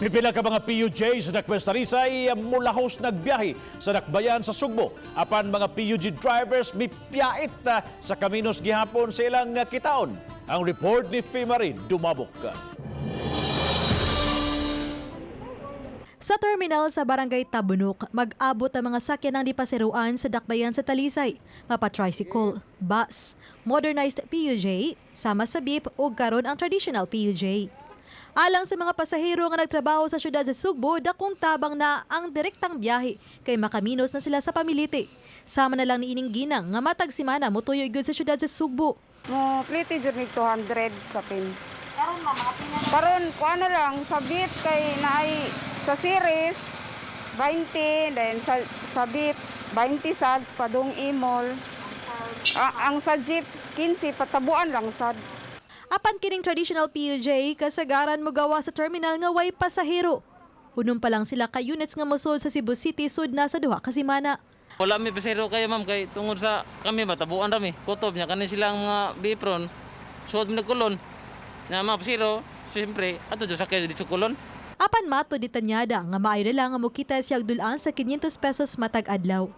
Pipila ka mga PUJ sa Dakbayan sa Talisay mulahos nagbiyahe sa Dakbayan sa Sugbo. Apan mga PUJ drivers mipiyait sa kaminos gihapon sa ilang kitaon. Ang report ni Fimari Dumabok. Sa terminal sa Barangay Tabunok, mag-abot ang mga sakyan ng dipasiruan sa Dakbayan sa Talisay, mapa-tricycle, bus, modernized PUJ, sama sa beep o karon ang traditional PUJ. Alang sa mga pasahero nga nagtrabaho sa syudad sa Sugbo, dakong tabang na ang direktang biyahe kay makaminos na sila sa pamiliti. Sama na lang ni ining ginang nga matag simana motuyo gyud sa syudad sa Sugbo. Mo pliti jud mig 200 sa pin. Karon kuan na lang sa beef kay naay sa series 20, then sa beef 20 sad padung imol. Ang sa jeep 15, patabuan lang sad. Apan kining traditional PUJ kasagaran mogawa sa terminal nga way pasahero. Unom pa lang sila ka units nga mosud sa Cebu City sud na sa 2 ka semana. Wala mi pasero kayo, ma'am, kay tungod sa kami ba tabuan rami kutob niya kani silang mga bipron suod mi nagkulon nya mga pasero, siyempre ato jud sakay dito kulon. Apan mato di tanyada nga maayo na lang nga mokita siya og dulaan sa 500 pesos matag adlaw.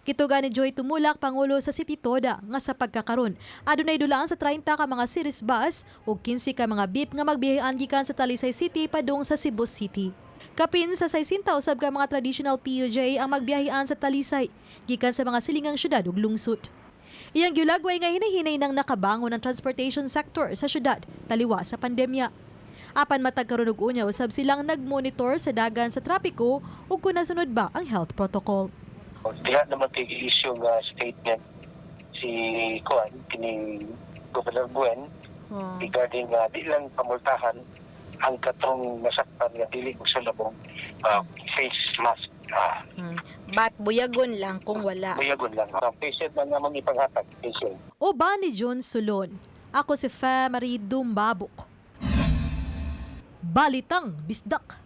Kituga ni Joy Tumulak, pangulo sa City Toda, nga sa pagkakaron adunay dulaan sa 30 ka mga series bus ug 15 ka mga beep nga magbiyahean gikan sa Talisay City padung sa Cebu City. Kapin sa 60 usab ka mga traditional PUJ ang magbiyahean sa Talisay gikan sa mga silingang syudad ug lungsod. Iyang gilagway nga hinahinay nang nakabangon ang transportation sector sa syudad taliwa sa pandemya. Apan matag karon ug unya usab silang nagmonitor sa dagan sa trapiko ug kung nasunod ba ang health protocol. Diha naman kay issue nga statement si kuan kining Governor Buen regarding nga di lang pamultahan ang katong nasakpan nga dili og sulabong face mask. But buyagon lang kung wala. Buyagon lang. Face shield man namang ipanghatag, face shield. Uban ni John Solon. Ako si Fe Marie Dumbabok. Balitang Bisdak.